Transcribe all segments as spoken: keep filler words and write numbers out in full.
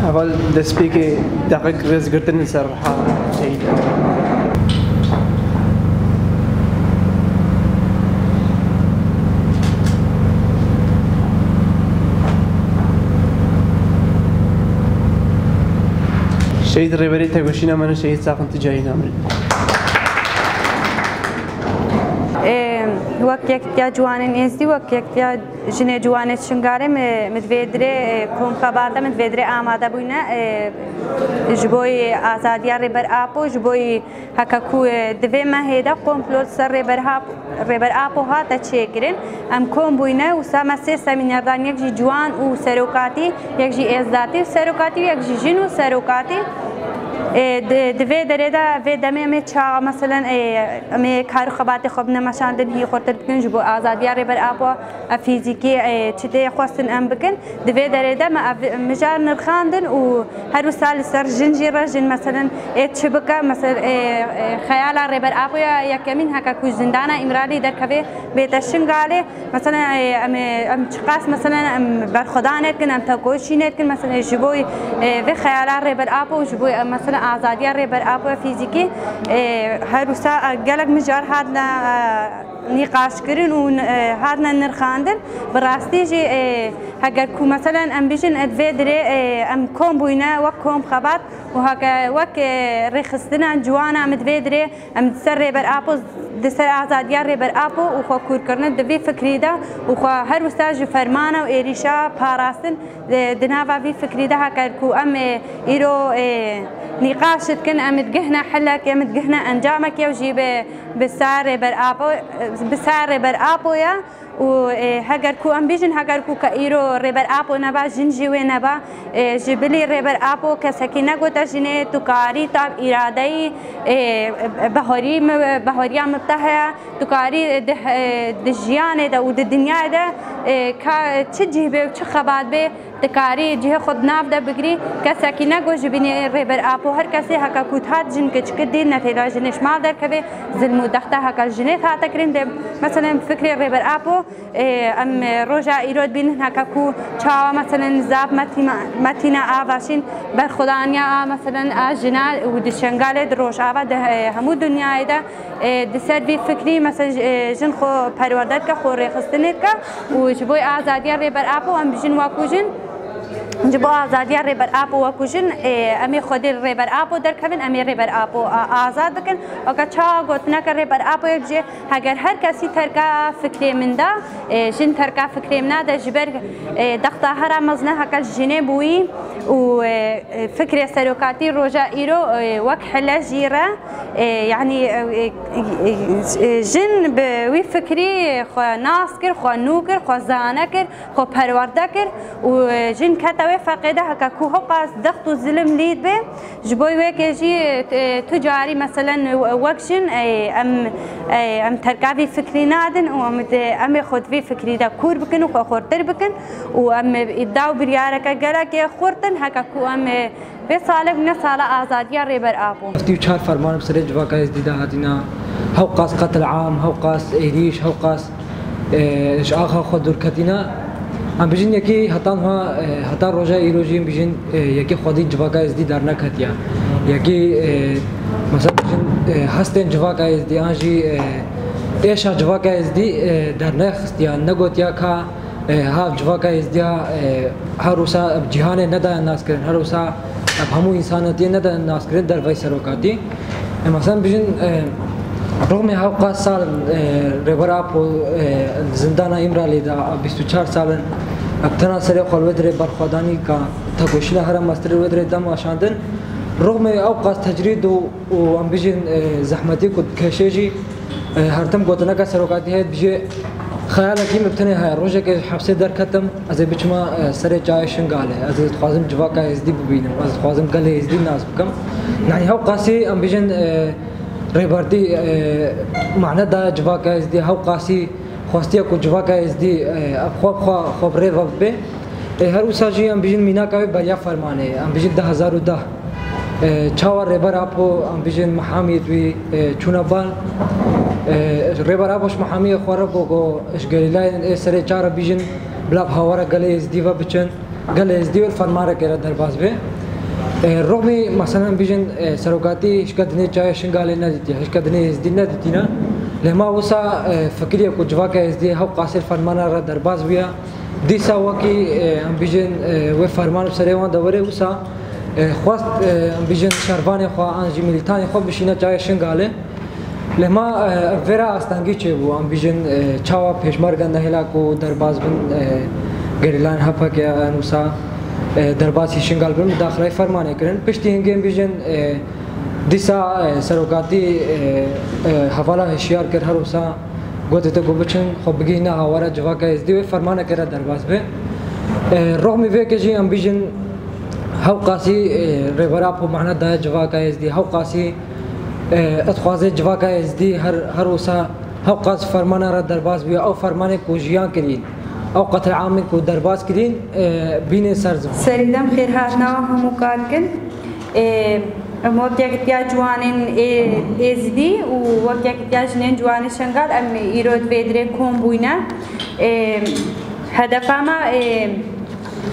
Heval destpêkê deqek rêzgirtin li ser riha şehîd. Şehîd Rêberê Tekoşîna me ne, Şehîd Saqin Ticayî namê. Ê, wek Yekîtiya Ciwanên Êzidî, wek Yekîtiya Jinê Ciwanê Şingalê, min, min di vê dirê, ê, kom xebata min di vê dirê amade bûyne, ê, ji bo yê azadiya Rêber Apo, ji bo yê heke ku, ê, di vê mehê de komplo li ser Rêber Hap-, Rêber Apo hate çêkirin. Em kom bûyne, wisa me sê semîner dan, yek jî ciwan û serokatî, yek jî êzdatî û serokatî û yek jî jin û serokatî. Ê, di, di vê derê de, vê demê em ê çawa, meselen, ê, em ê kar û xebatê xwe bine meşandin, hî xurtir bikin ji bo azadiya Rêber Apo, ev fîzîkî, ê, çi tê xwestin em bikin. Di vê derê de me ev mijar nirxandin û her wisa li ser jin jî re, jin, meselen, ê çi bike, mesel-, ê, ê, xeyala Rêber Apoya yekemîn heke ku zindana Îmralî derkeve bête Şingalê, meselen, ê, em ê, em çiqas, meselen, em berxwedanê dikin, em tekoşînê dikin, meselen, ji bo, ê, vê xeyala Rêber Apo, ji bo, ê, meselen, azadiya Rêber Apoya fîzîkî, ê, her wisa, ê, gelek mijar hatine, ê, nîqaşkirin û, e, hatine nirxandin. Bi rastî jî, e, heger ku, meselen, em bijin, e, di vê dirê, e, em kom bûyne wek kom xebat û heke wek, e, rêxistina ciwana em di vê dirê, em di ser Rêber Apo, di ser azadiya Rêber Apo û xwe kûrkirine di vî fikrî de û xwe her wisa ji fermana û êrîşa parastin, e, di nava vî fikrî de heger ku em, e, îro, e, nîqaş dikin, em digihne hilekê, em digihne encamekê û jî bi bi ser Rêber Apo, bi ser Rêber Apo ye û, e, heger ku em bijin, heger ku ke îro Rêber Apo neba, jin jî wê neba, e, ji bilî Rêber Apo kesekî negote jinê, tu karî, tu ev îradeyî, e, beharî mi-, behariya min te heye, tu karî di, e, di jiyanê de û di dinyayê de, e, ka çi cih bê û çi xebat bê, dikarî cihê xwe di nav de bigirî, kesekî ne ku ji bînê Rêber Apo, her kesê heke ku dihat jin kiçikî dî, ne têda jinê ji mal derkeve, zilm û dexta heke jinê hate kirin, lê meselen fikrê Rêber Apo, ê, em, ê, roja îro dibînin heke ku çawa meselen zaf metîna, metîna ava şîn berxwedaniya a meselen a jina û di Şengalê, di Rojava, di, ê, hemû dinyayê de, ê, di ser vî fikrî, mesela, ê, jin xwe perwerde dike, xwe rêxistinê dike û ji bo azadiya Rêber Apo em bijin wekû jin, ji bo azadiya Rêber Apo wekû jin, ê, em ê xwedî li Rêber Apo derkevin, em ê Rêber Apo a-, azad bikin. Weke çawa gotineke Rêber Apoyê dibêje, heger her kesî terka fikrê min da, ê, jin terka fikrê min nade, ji ber, ê, dexta hera mezin e heke jinê bûyî û, ê, ê, fikrê serokatî roja îro, ê, wek hile jî re, Ê, yanî, ê, ê, ê, ê, jin bi wî fikrî xwe nas kir, xwe nû kir, xwe zane kir, xwe perwerde kir û, ê, jin kete wê feqê de heke ku hewqas dext û zilim lîd be. Ji bo wê yekê jî, ê, tu carî meselen wek jin, ê, em, ê, em terka vî fikrî nadin û em, em ê xwe di vî fikrî de kûr bikin û xwe xurtir bikin û em îda û biryareke gelekê xurt in heke ku em, ê, Vê salê bûne sala azadiya Rêber Apo. Heftê û çar ferman bi serê civaka Êzdî de hatîne. Hewqas qetil am, hewqas êrîş, hewqas, e, ji axa xwe dûr ketîne. Em bijin yekî heta niha, e, heta roja îro jî em bijin, e, yekî xwedî civaka Êzdî derneketiye. Yekî, e, mesela bijin, e, hestên civaka Êzdî an jî, e, êşa civaka Êzdî, e, dernexistiye, negotiye ka E, ha civaka Êzdiya, e, her wisa bi cîhanê nedaye naskirin, her wisa bi hemû însanetiyê nedaye naskirin dervey serokatî. E, mesela bijin, e, rixmê hewqas sal, e, Rêber Apo, e, zindana Îmralî de, bîst û çar sal in, e, tena serê xwe li wê dirê berxwedanî ka tekoşîna herê mestirê wê dirê dem aşandin. Rixmê ewqas tecrîd û, û em bijin, e, zehmetî ku dikeşê jî, E, her tim gotineke serokatî heye, dibêje, xeyalekî min bi tenê heye. Rojekê ji hepsê derketim, ez ê biçima, e, serê çayê Şingalê. Ez ê dixwazim civaka Êzdî bibînim. Ez dixwazim gelê Êzdî nas bikim. Yanî hewqasî em bijin, e, Rêbertî, e, mane daye civaka Êzdî, hewqasî xwestiye ku civaka Êzdî, e, ev xwe bi xwe, xwe bi rê ve bibe. E, her wisa jî em bijin mînaka wê beriya fermanê, em bijin du hezar û deh. E, çawa Rêber Apo, em bijin mehamiyê wî, e, çûne bal. E, Rêber Apo ji mehamiyê xwe re got, got, ji gerîlayên ê serê çar re bijin, bila bi hawara gelê Êzdî ve biçin, gelê Êzdî wê li fermanekê re derbas be. E, Romî, meselen, bijin, e, serokatî hişka dinê çaya Şingalê nedîtiye, hişka dinê Êzdî nedîtîne. Lê ma wisa, e, fikiriye ku civaka Êzdî hewqasê fermana re derbas bûye. Dîsa wekî, e, em bijin, e, wê ferman bi serê wan de were wisa, e, xwest, e, em bijin şervanê xwe an jî milîtanê xwe bişîne çaya Şingalê. Lê ma, e, vêra astengî çêbû, em bijin, e, çawa pêşmerge nehêla ku derbas bin, e, gerîlayên H P G an wisa, e, derbasî Şingal bin, mudaxileyê fermanê kirin. Piştî hingê em bijin, e, dîsa, e, serokatî, e, e, hevala hişyar kir, her wisa gotê te ku biçin, xwe bigihîne hawara civaka Êzdî wê fermaneke re derbas be. E, Roxmî vêke jî em bijin hewqasî, e, Rêber Apo mana daye civaka Êzdî, hewqasî, e, dixwaze civaka Êzdî her, her wisa hewqas fermana re derbas bûye. Ew fermanê ku jiyan kirîn, ew qetil amê ku derbas kirîn, e, bîne ser ziman. Serî dem xêrhatina hemû kat kin. Ê, em wek Yekîtiya Ciwanên Ê-, Êzidî û wek Yekîtiya Jinên Ciwanê Şengal em îro di vê dirê kom bûyne. Ê, hedefa me, ê,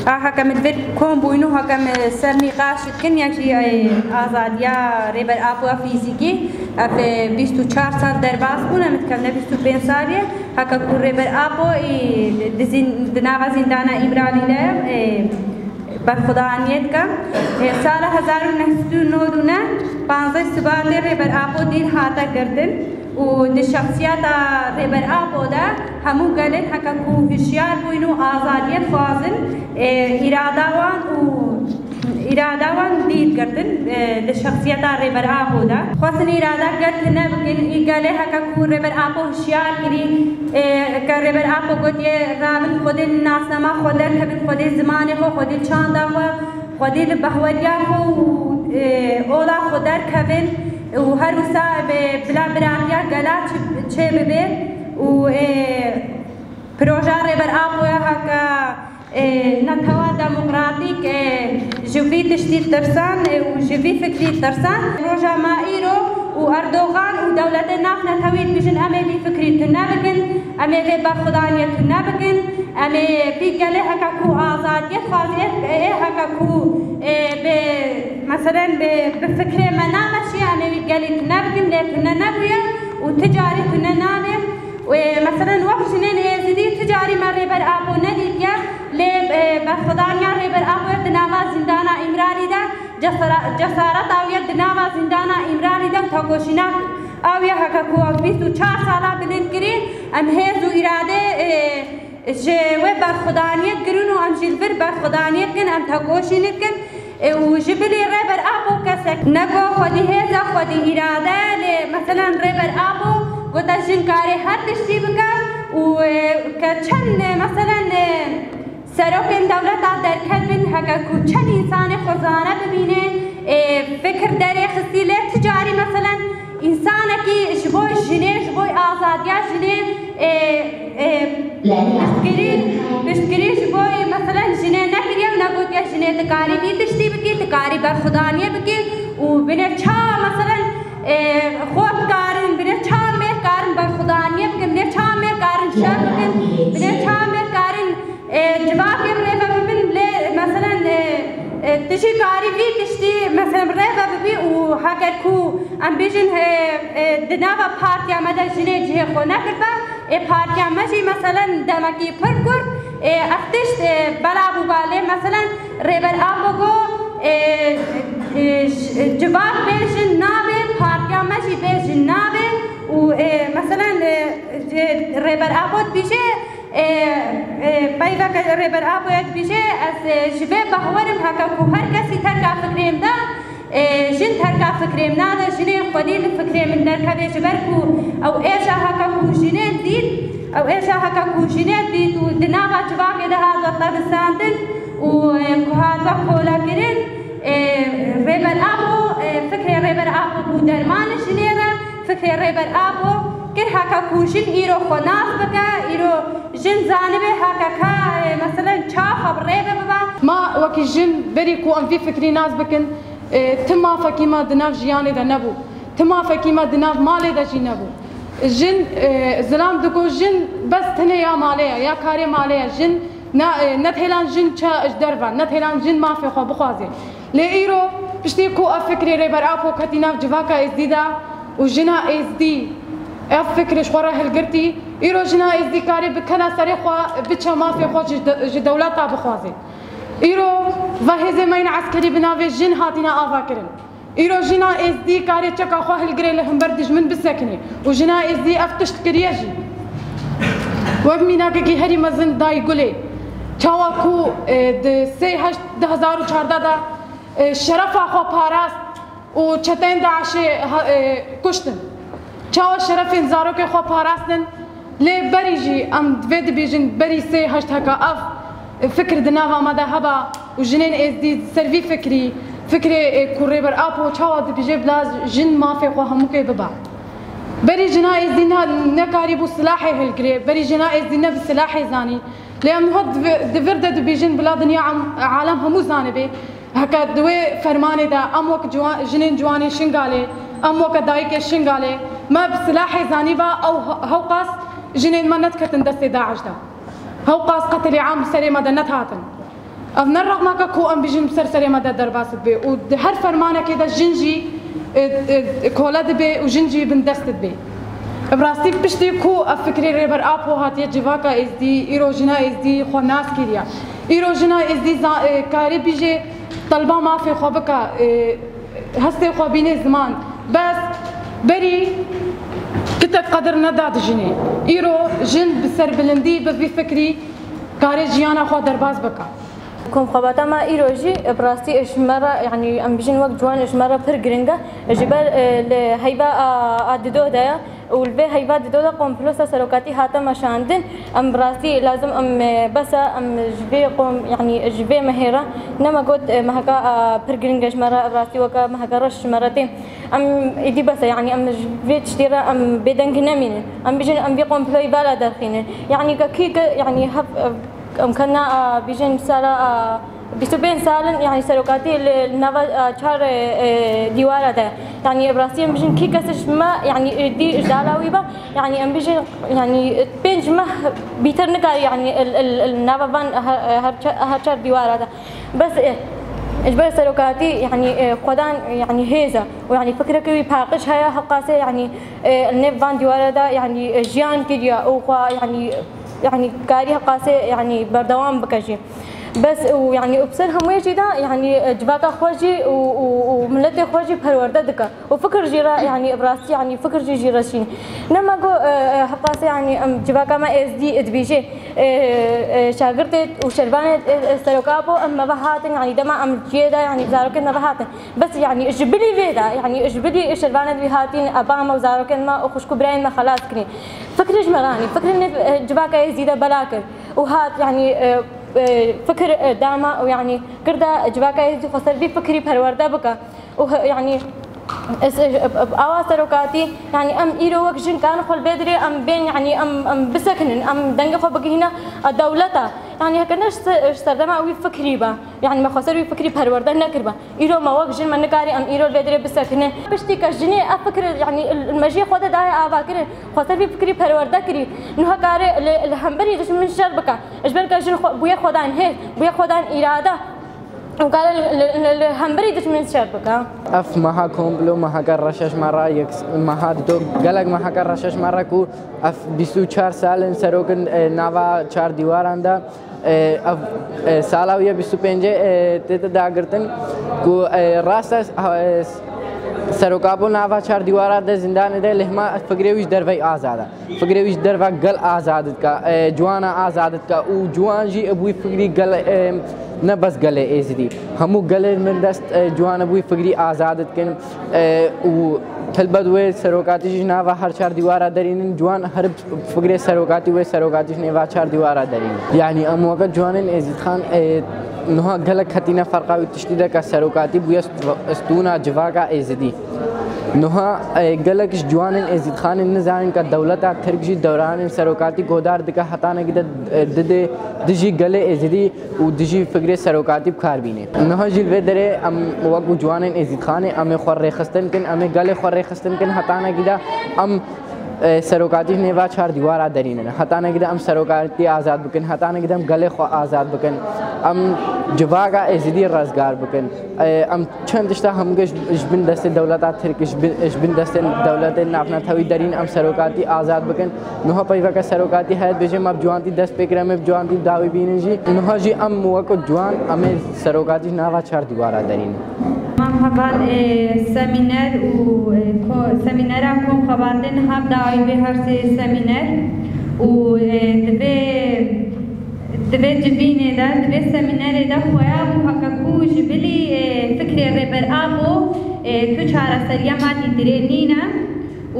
a heke min vir kom bûyn û heke min ser nîqaş dikin, yek jî, ê, azadiya Rêber Apoya fîzîkî, ev, ê, bîst û çar sal derbas bûn, em dikevne bîst û pênc salî, heke ku Rêber Apo, ê, di zîn-, di nava zîndana Îmralî de, ê, berxwedaniyê dike. Ê, sala hezar û neh sed û nod û neh, panzdeh Sibatê Rêber Apo dîl hate girtin û di şexsiyeta Rêber Apo de hemû gelên heke ku hişyar bûyn û azadiyê dixwazin, ê, îrada wan û îrada wan dîl girtin, ê, di şexsiyeta Rêber Apo de. Xwestin îrada gel tune bikin, î gelê heke ku Rêber Apo hişyar kirî, ê, ke Rêber Apo gotiye, rabin Xwedê nasnama xwe derkevin, Xwedê zimanê xwe, Xwedê çanda xwe, Xwedê li behweriya xwe û, ê, ola xwe derkevin û her wisa bi bila biratiya gela çi-, çê bibe û, ê, proja Rêber Apoya heke, ê, netewa demokratîk, ê, ji vî tiştî tirsan, ê, û ji vî fikrî tirsan. Roja ma îro û Erdogan û dewletê navnetewî dibêjin, em ê vî fikrî tune bikin, em ê vê berxwedaniyê tune bikin, em ê vî gelê heke ku azadiyê dixwaze, ê, ê heke ku, ê, bi, meselen, bi, bi fikrê me nameşiye, em ê vî gelî tune bikin, lê tune nebûye û ti carî tune nabe. Û, ê, meselen, wek jinên Êzidî ti carî me Rêber Apo nedîtiye, lê, ê, berxwedaniya Rêber Apoyê di nava zîndana Îmralî de, cesara-, cesareta wî ye di nava zîndana Îmralî de û tekoşîna wî ye heke ku ew bîst û çar sala bilind kirî, em hêz û îrade, ê, ji wê berxwedaniyê digirin û em jî li vir berxwedaniyê dikin, em tekoşînê dikin. Ê, û ji bilî Rêber Apo kesek ne ku xwedî hêz e, xwedî îrade ye, lê meselen Rêber Apo gote jin karê her tiştî bike û, ê, ke çend, ê, meselen, ê, serokên dewleta derket bin, heke ku çend însanê xwezane bibîne, ê, fikir derêxistî, lê ti carî meselen însanekî ji bo jinê, ji bo azadiya jinê, ê, ê, piştgirî, piştgirî ji bo, ê, meselen jinê nekiriye û negotiye jinê dikarî vî tiştî bikî, dikarî berxwedaniyê bikî û binê çawa meselen, ê, xwe dikarin, binê çawa mêr karin berxwedaniyê bikin, binê çawa mêr karin şer bikin, binê çawa mêr karin, ê, civakê bi rê ve bibin, lê meselen, ê, ê, tu jî karî vî tiştî meselen bi rê ve bibî û heger ku em bêjin, ê, ê, di nava partiya me de jinê cihê xwe nekirbe, ê, partiya me jî meselen demekî pir kurt, ê, ev tişt, ê, bela bûba, lê meselen Rêber Apo got, ê, ê, j-, civak bê jin nabe, partiya me jî bê jin nabe û, ê, meselen, ê, ê, Rêber Apo dibêje, ê, ê, peyveke Rêber Apoya dibêje, ez, ê, ji vê behwer im, heke ku her kesî terka fikrê min da, ê, jin terka fikrê min nade, jinê xwedî li fikrê min derkeve, ji ber ku ew êşa heke ku jinê dît, ew êşa heke ku jinê dît û di nava civakê de hate tevisandin û, ê, ku hate kolakirin, ê, Rêber Apo, ê, fikrê Rêber Apo bû derman li jinê re, fikrê Rêber Apo kir heke ku jin îro xwe nas bike, îro jin zanibe heke ka, ê, meselen çawa xwe bi rê ve bibe. Ma wekî jin berî ku em vî fikrî nas bikin, ê, ti mafekî me di nav jiyanê de nebû. Ti mafekî me di nav malê de jî nebû. Jin, ê, zilam digo jin bes tenê ya malê ye, ya karê malê ye. Jin Ne, e, ne dihêlan jin çi ji derve, ne dihêlan jin mafê xwe bixwaze. Lê îro piştî ku ev fikrê Rêber Apo ketî nav civaka Êzdî de û jina Êzdî ev fikrê ji xwe re hilgirtî, îro jina Êzdî karê bikene serê xwe, biçe mafê xwe ji de-, ji dewleta bixwaze. Îro ve hêzê me yên eskerî bi navê jin hatine avakirin. Îro jina Êzdî karê çeka xwe hilgirê li hember dijmin bisekinê û jina Êzdî ev tişt kiriye jî. Wek mînakekî herî mezin Dayê Gulê, çawa ku, e, di sê heşt du hezar û çardeh de, e, şerefa xwe parast û çeteyên DAIŞê ha-, e, kuştin. Çawa şerefên zarokê xwe parastin, lê berî jî em divê dibêjin, berî sê heşt heka ev fikir di nava me de heba û jinên Êzdî ser vî fikrî, fikrê, e, ku Rêber Apo çawa dibêje bila jin mafê xwe hemûkê bibe. Berî jina Êzdî ne, nekarîbû silahê hilgirê, berî jina Êzdî ne bi silahê zanî. Lê em niha di vi-, di vir de dibêjin bila dinya em, alem hemû zanibê. Heke di wê fermanê de em wek ciwan, jinên ciwanên Şingalê, em weke dayikê Şingalê, me bi silahê zanîba ew he-, hewqas jinên me nediketin destê DAIŞ de. Hewqas qetilê am bi serê me de nedihatin. Ev ne rexneke ku em bijîn bi ser serê me de derbas dibe û di her fermanekê de jin jî, e, e, kole dibe û jin jî bindest dibe. Bi rastî piştî ku ev fikrê Rêber Apo hatiye civaka Êzdî, îro jina Êzdî xwe nas kiriye. Îro jina Êzdî za-, e, karê bîjê telba mafê xwe bike, e, hestê xwe bînê ziman. Bes berî kitek qedir neda dijinê. Îro jin bi serbilindî, bi vî fikrî karê jiyana xwe derbas bike. Komxebata me îro jî bi rastî ji me re, yanî em bijîn wek ciwan ji me re pir giring e. Ji ber, e, li heyva a, a dido de ye. Û li vê heyva dido de komplosa serokatî hate meşandin. Em bi rastî lazim em, e, bes e, em ji vê qom, yanî ji vê mehê re ne me got, e, meheka, e, pir giring e ji me re, bi rastî weke meheka reş ji me re tê. Em êdî bes e, yanî em ji vê tiştê re em bêdeng nemînin. Em bijin em vê komployê vala derxînin. Yanî ke kî ke, yanî hev, e, em kena, e, bijin sala, e, bîst û pênc sal in, yanî serokatî li, li nava, e, çar, e, e, dîwara de. Yanî bi rastî em bijin kî kes ji me, yanî êdî ji dala wî be, yanî em bijin, yanî pênc meh bîtir nikare, yanî il, il, il nava van her, her çar, her çar dîwara de. Bes, e, ji ber serokatî, yanî, e, xwedan, yanî hêz e û yanî fikrekî wî paqij heye, hewqasê, yanî, e, li nêv van dîwara de, yanî, e, jiyan kiriye û xwe, yanî, yanî karî hewqasê, yanî berdewam bike jî. Bes û, yanî, û bi ser hemûyê jî de, yanî, e, civaka xwe jî û, û, û miletê xwe jî perwerde dike. Û fikir jî re, yanî, bi rastî, yanî, fikir jî jî re şîn. Ne me got, e, e, hewqasê, yanî, em civaka me Êzdî dibêjê, e, e, şagirtê û şervanê, e, e, Serok Apo, em me ve hatin, yanî, dema em ciyê de, yanî, zarokên me ve hatin. Bes, yanî, ji bilî vê de, yanî, ji bilî şervanê wî hatîn, eba me û zarokên me û xwişk û birayên me xelas kirî. Fikrê ji me re anî, fikrê nê, e, civaka Êzdî de bela kir û hat, yanî, e, e, fikir, e, da me û, yanî, kir de civaka Êzdî xwe ser vî fikirî perwerde bike. û he-, yanî, ez, ez, awa serokatî, yanî em îro wek jin karin xwe li vê dirê em bên, yanî em, em bisekinin, em dengê xwe bigihîne, e, dewleta. Yanî heke ne ji se-, ji serdema wî fikrî be, yanî me xweser wî fikrî perwerde nekiribe. Îro me wek jin me nikarî em îro li vê dirê bisekinin. Piştî ke jinê ev fikir, yanî il, il mejiyê xwe de daye avakirin, xweser vî fikrî perwerde kirî. Niha kare li, li hemberî dijmin şer bike. Ji ber ke jin xwe, bûye xwedan hêz, bûye xwedan îrade. Û kare li, li, li, li hemberî dijmin şer bike. Ev meha komplo, meheke reşeş me re, yek meha dido, gelek meheke reşeş me re ku ev bîst û çar sal in serok in, e, nava çar dîwaran de, e, ev, e, sala wî ye bîst û pêncê, e, tête dagirtin ku, e, rast e, ha, e, Serok Apo nava çar dîwara de zîndanê de, lê hema fikrê wî ji derveyî azad e. Fikrê wî ji derve gel azad dike, e, ciwana azad dike û ciwan jî bi wî fikrî gel, e, ne bes gelê Êzidî. Hemû gelê min dest, e, ciwan bi wî fikrî azad dikin, e, û helbet wê serokatî jî nava her çar dîwara derînin, ciwan her fikrê serokatî wê serokatî ji nêva çar dîwara derînin. Yanî em weke ciwanên Êzîdxan, e, niha gelek ketîne ferqa wî tiştî de ke serokatî bûye st-, stûna civaka Êzidî. Niha, e, gelek ji ciwanên Êzîdxanê nizanin ke dewleta Tirk jî dewranên serokatî guhdar dike hetanekî de, e, didê dijî gelê Êzidî û dijî fikrê serokatî bi kar bîne. Niha jî li vê derê em wekû ciwanên Êzîdxanê em ê xwe rêxistin kin, em ê gelê xwe rêxistin kin hetanekî de em E, serokatî nêva çar dîwara derînin. Hetanekî de em serokatî azad bikin, hetanekî de em gelê xwe azad bikin, em civaka Êzidî rezgar bikin. E, em çend tişta hemû ji, ji bin destê dewleta Tirk, ji bin, ji bin destê dewletên navnetewî derîn em serokatî azad bikin. Niha peyveke serokatî heye dibêje me bi ciwantî dest pê kire, em ê bi ciwantî dawî bînin jî. Niha jî em wekî ciwan em ê serokatî nava çar dîwara derînin. Em heval, e, semîner û, e, ko-, semînera kom xebatê niha bi dawî bê her sê semîner û, e, di vê, di vê civînê de, di vê semînerê de xuya bû heke ku ji bilî, e, fikrê Rêber Apo, e, tu çareseriya madî dirê nîne.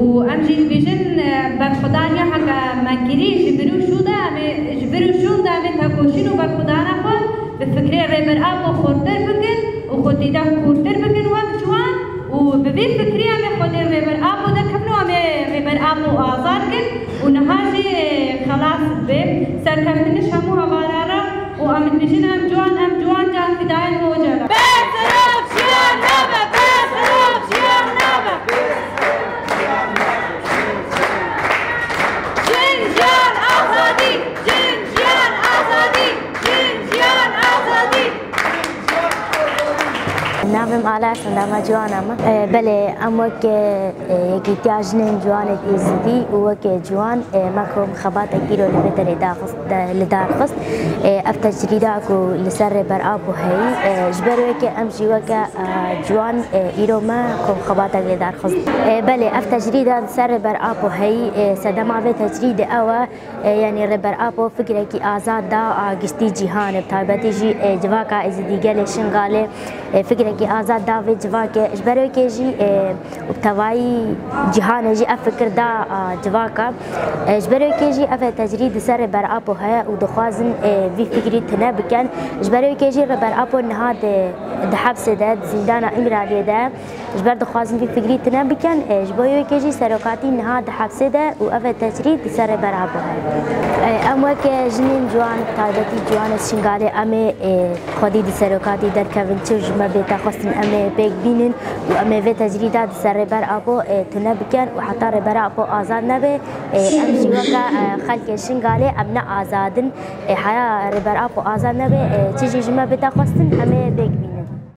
Û em jî dibêjin, e, berxwedaniya heke me kirî ji vir û şûn de, em ê ji vir û şûn de em ê tekoşîn û berxwedana xwe bi fikrê Rêber Apo xurtir bikin û xwe dîda kûrtir bikin wek ciwan û bi vî fikrî em ê xwedê Rêber Apo derkevin û em ê Rêber Apo azad kin û niha jî, e, xelas bibe. Serkeftin ji hemû hevalan re û em dibêjin em ciwan, em ciwan can fidayên Ocalan. Bersiv jiyan nabe, bersiv jiyan nabe. Jin, jiyan, azadî! Jin, jiyan, azadî! Jin, jiyan, azadî! Navê min Ala Esendama Ciwana me. E, belê, em wek, e, Yekîtiya Jinên Ciwanên Êzidî û wek ciwan, e, me ku xebatek îro li vê derê daxist, de, li dar xist. E, ev tecrîda ku li ser Rêber Apo heyî, e, ji ber wê ke em jî weke, e, ciwan, e, îro me ku xebatek li dar xist. E, belê, ev tecrîda li ser Rêber Apo heyî, e, sedema vê tecrîdê ew e, e, yanî Rêber Apo fikrekî azad da, a, giştî cîhanê, bi taybetî jî, e, civaka Êzidî gelê Şingalê, e, fikrekî azad da vê civakê. Ji ber wê ke jî, e, û bi tevayî cîhanê jî ev fikir da, a, civaka. E, ji ber wê ke jî ev tecrîd li ser Rêber Apo heye û dixwazin, e, vî fikrî tune bikin. Ji ber wê ke jî Rêber Apo niha di, di hepsê de, di zîndana Îmraliyê de. Ji ber dixwazin vî fikrî tune bikin, e, ji bo yekê jî serokatî niha di hepsê de û ev e tecrîd li ser Rêber Apo heye. E, em weke jinên ciwan, bi taybetî ciwanê Şingalê, em ê, e, xwedî di serokatî derkevin, çi ji me bê texwestin, em ê pêk bînin û em ê vê tecrîda di ser Rêber Apo, e, tune bikin û heta Rêber Apo azad nebe, e, em jî weke, e, xelkê Şingalê em ne azad in. E, heya Rêber Apo azad nebe, e, çi jî ji me bê texwestin, em ê pêk bînin.